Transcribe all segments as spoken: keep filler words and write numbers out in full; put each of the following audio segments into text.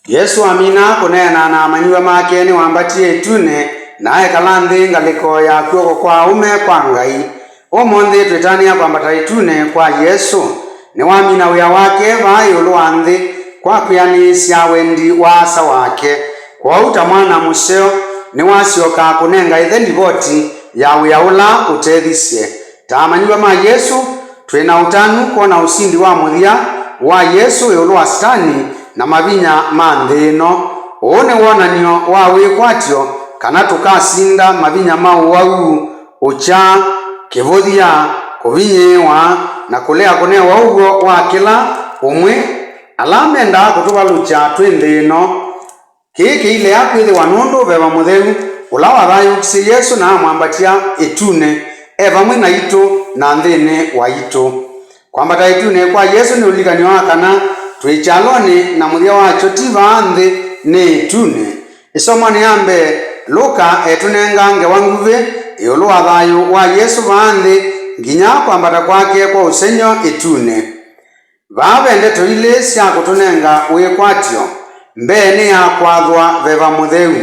Yesũ amina kũneena na amanyĩw'a make, nĩwambatie ĩtunĩ na ekala nthĩ ngalĩko ya kw'oko kwa aũme kwa Ngai. Ũmũnthĩ twĩtanĩa kwambata ĩtunĩ kwa Yesũ. Nĩwamina wĩa wake vaa ĩũlũ wa nthĩ kwa kwĩanĩĩsya wendi wa Asa wake. Kwoou ta mwana mũseo, nĩwasyoka kũnenga ĩthe livoti ya wĩa ũla ũtethisye. Ta amanyĩw'a ma Yesũ, twĩ na ũtanu kwona ũsindi wa mũthya wa Yesũ ĩũlũ wa Satani na mavinya ma nthĩ ĩno. Ũũ nĩ wonany'o wa wĩkwatyo kana tũkasinda mavinya ma ũwau, ũkya, kĩvũthya, kũvinyĩĩwa, na kũlea kũnewa ũw'o wa kĩla ũmwe ala mendaa kũtũvalũkya twĩ nthĩ ĩno. Kĩĩ kĩilea kwĩthĩwa nũndũ Veva Mũtheu, ũla wathayũũkisye Yesũ na amwambatya ĩtunĩ, e vamwe naitũ na nthĩnĩ waitũ. Kwambata ĩtunĩ kwa Yesũ nĩ ũlilikany'o wa kana twĩ kyalonĩ na mũthya wakyo ti vaa nthĩ, nĩ ĩtunĩ. Ĩsomonĩ ya mbee, Luka etũnenga ngewa nguvĩ ĩũlũ wa thayũ wa Yesũ vaa nthĩ nginya kwambata kwake kwa ũsengy'o ĩtunĩ. Vaa ve ndeto ilĩ sya kũtũnenga wĩkwatyo. Mbee nĩ ya kwathwa Veva Mũtheu.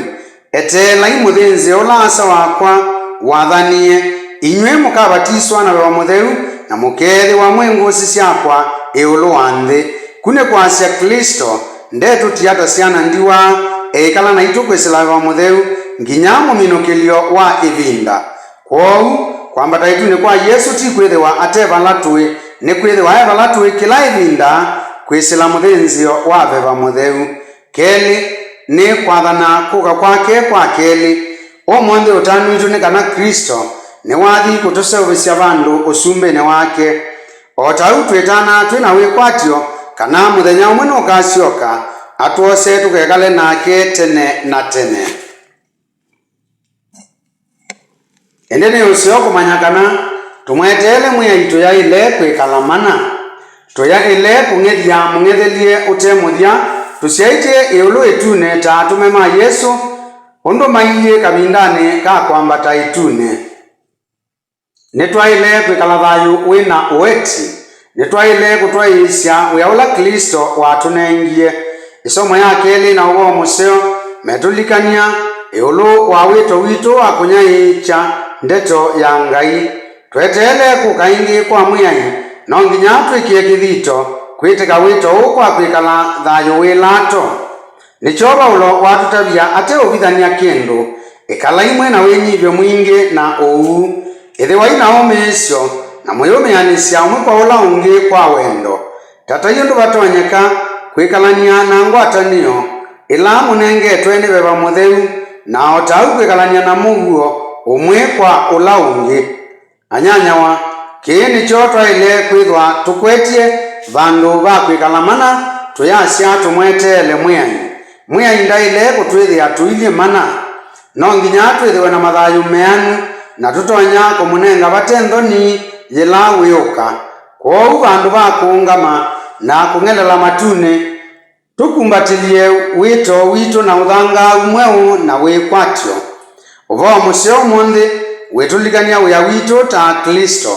Eteelai mũthĩnzĩo ũla Asa wakwa wathanie, inyw'ĩ mũkavatiswa na Veva Mũtheu, na mũkeethĩwa mwĩ ngũsĩ syakwa ĩũlũ wa nthĩ. Ku nĩ kwasya Klĩsto ndetũtia ta syana ndiwa, eĩkala naitũ kwĩsĩla Veva Mũtheu nginya mũminũkĩlyo wa ĩvinda. Kwoou, kwambata ĩtunĩ kwa Yesũ ti kwĩthĩwa ate vala tũĩ, nĩ kwĩthĩwa e vala tũĩ kĩla ĩvinda kwĩsĩla mũthĩnzĩo wa Veva Mũtheu. Kelĩ, nĩ kwathana kũka kwake kwa kelĩ. Ũmũnthĩ ũtanu witũ nĩ kana Klĩsto nĩwathi kũtũseũvĩsya vandũ ũsumbĩnĩ wake. O ta ũu twĩtanaa twĩ na wĩkwatyo kana mũthenya ũmwe nũkasyoka atwose tũkekale nake tene na tene. Ĩndĩ nĩ ũseo kũmanya kana tũmweteele Mwĩai tũyaĩle kwĩkala mana. Tũyaĩle kũng'ethya mũng'ethelye ũte mũthya tũsyaĩtye ĩũlũ ĩtunĩ ta atũme ma Yesũ, ũndũ mailyĩ kavindanĩ ka kwambata ĩtunĩ. Nĩtwaĩle kwĩkala thayũ wĩ na ũeti. Nĩtwaĩle kũtwaĩĩsya wĩa ũla Klĩsto watũnengie. Ĩsomo ya kelĩ na ũvoo mũseo metũlilikany'a ĩũlũ wa wĩto witũ wa kũnyaĩĩkya ndeto ya Ngai. Tweteele kũka ĩngĩ kwa Mwĩai, no nginya twĩkĩe kĩthito kwĩtĩka wĩto ũũ kwa kwĩkala thayũ wĩ lato. Nĩkyo Vaulo watũtavya ateũvithany'a kĩndũ, ĩkalai mwĩ na wĩnyivyo mwingĩ na ũuu, ĩthĩwai na ũmĩĩsyo, na mũyũmĩanĩsya ũmwe kwa ũla ũngĩ kwa wendo. Tatai ũndũ vatonyeka kwĩkalany'a na ngwatanĩo ĩla mũnengetwe nĩ Veva Mũtheu, na o ta ũu kwĩkalany'a na mũuo ũmwe kwa ũla ũngĩ. Anyanyawa, kĩĩ nĩkyo twaĩle kwĩthwa tũkwetye vandũ va kwĩkala mana tũyasya tũmweteele Mwĩai. Mwĩai ndaĩle kũtwĩthĩa tũilyĩ mana. No nginya twĩthĩwe na mathayũ meanu na tũtonya kũmũnenga vate nthoni yĩla wĩũka. Kwoou vandũ va kũũngama na kũng'elela matunĩ, tũkumbatĩlye wĩto witũ na ũthangaau mweũ na wĩkwatyo. Ũvoo mũseo ũmũnthĩ wĩtũlilikany'a wĩa witũ ta Aklĩsto.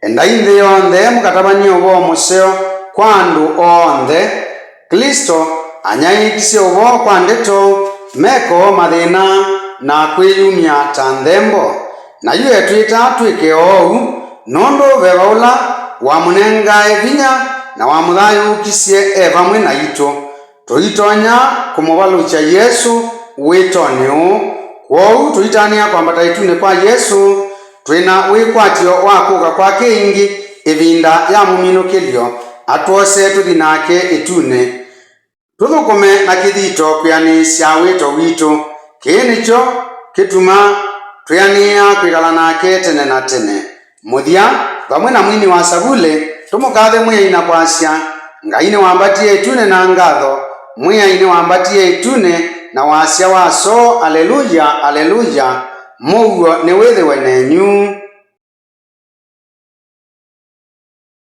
Endai nthĩ yonthe mũkatavany'e ũvoo mũseo kwa andũ onthe. Klĩsto anyaĩĩkisye ũvoo kwa ndeto, meko, mathĩna, na kwĩyumya ta nthembo. Na yu etwĩta twĩke oou, nũndũ Veva ũla wamũnengae vinya na wamũthayũũkisye e vamwe naitũ. Tũitonya kũmũvalũkya Yesũ wĩtonĩ ũũ. Kwoou tũitanĩa kwambata ĩtunĩ kwa Yesũ, twĩ na wĩkwatyo wa kũka kwake ĩngĩ ĩvinda ya mũminũkĩlyo, atwose tũthi nake ĩtunĩ. Tũthũkũme na kĩthito kwĩanĩĩsya wĩto witũ. Kĩĩ nĩkyo kĩtuma twĩanĩĩa kwĩkala nake tene na tene. Mũthya, vamwe na mwini wa Savulĩ, tũmũkathe Mwĩai na kwasya, Ngai nĩwambatie ĩtunĩ na ngatho, Mwĩai nĩwambatie ĩtunĩ na wasya wa soo, Aleluya, Aleluya, mũuo nĩwĩthĩwe nenyu.